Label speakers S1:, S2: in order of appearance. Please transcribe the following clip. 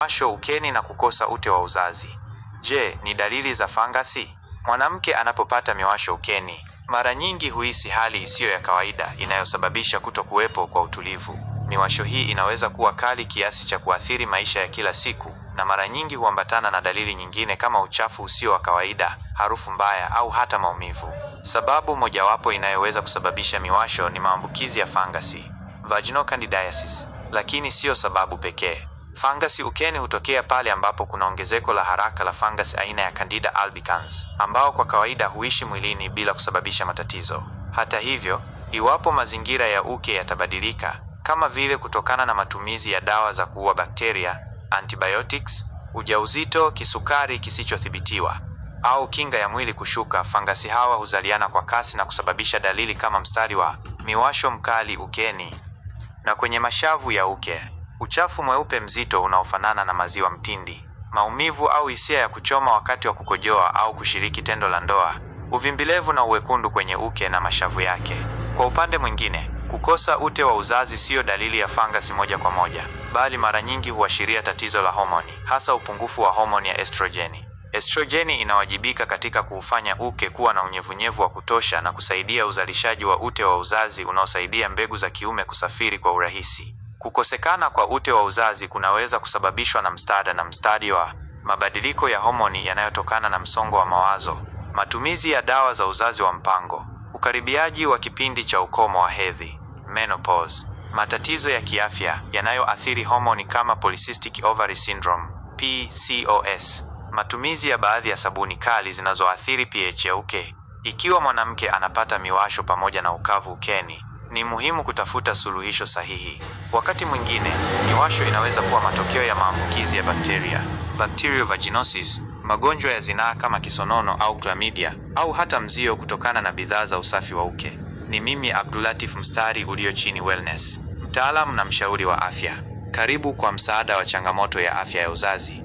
S1: Miwasho ukeni na kukosa ute wa uzazi. Je, ni dalili za fangasi? Mwanamke anapopata miwasho ukeni, mara nyingi huhisi hali isiyo ya kawaida inayosababisha kutokuwepo kwa utulivu. Miwasho hii inaweza kuwa kali kiasi cha kuathiri maisha ya kila siku na mara nyingi huambatana na dalili nyingine kama uchafu usio wa kawaida, harufu mbaya au hata maumivu. Sababu mojawapo inayoweza kusababisha miwasho ni maambukizi ya fangasi, vaginal candidiasis, lakini siyo sababu pekee. Fangasi ukeni hutokea pale ambapo kuna ongezeko la haraka la fangasi aina ya Candida albicans, ambao kwa kawaida huishi mwilini bila kusababisha matatizo. Hata hivyo, iwapo mazingira ya uke yatabadilika, kama vile kutokana na matumizi ya dawa za kuua bakteria, antibiotics, ujauzito, kisukari kisichothibitiwa au kinga ya mwili kushuka, fangasi hawa huzaliana kwa kasi na kusababisha dalili kama mstari wa miwasho mkali ukeni na kwenye mashavu ya uke, uchafu mweupe mzito unaofanana na maziwa mtindi, maumivu au hisia ya kuchoma wakati wa kukojoa au kushiriki tendo la ndoa, uvimbilevu na uwekundu kwenye uke na mashavu yake. Kwa upande mwingine, kukosa ute wa uzazi siyo dalili ya fangasi moja kwa moja, bali mara nyingi huashiria tatizo la homoni, hasa upungufu wa homoni ya estrojeni. Estrojeni inawajibika katika kuufanya uke kuwa na unyevunyevu wa kutosha na kusaidia uzalishaji wa ute wa uzazi unaosaidia mbegu za kiume kusafiri kwa urahisi. Kukosekana kwa ute wa uzazi kunaweza kusababishwa na mstada na mstadi wa mabadiliko ya homoni yanayotokana na msongo wa mawazo, matumizi ya dawa za uzazi wa mpango, ukaribiaji wa kipindi cha ukomo wa hedhi, menopause, matatizo ya kiafya yanayoathiri homoni kama polycystic ovary syndrome, PCOS, matumizi ya baadhi ya sabuni kali zinazoathiri pH ya uke. Ikiwa mwanamke anapata miwasho pamoja na ukavu ukeni, ni muhimu kutafuta suluhisho sahihi. Wakati mwingine, miwasho inaweza kuwa matokeo ya maambukizi ya bakteria, bacterial vaginosis, magonjwa ya zinaa kama kisonono au chlamydia, au hata mzio kutokana na bidhaa za usafi wa uke. Ni mimi Abdulatif Mstari ulio chini Wellness, mtaalamu na mshauri wa afya. Karibu kwa msaada wa changamoto ya afya ya uzazi.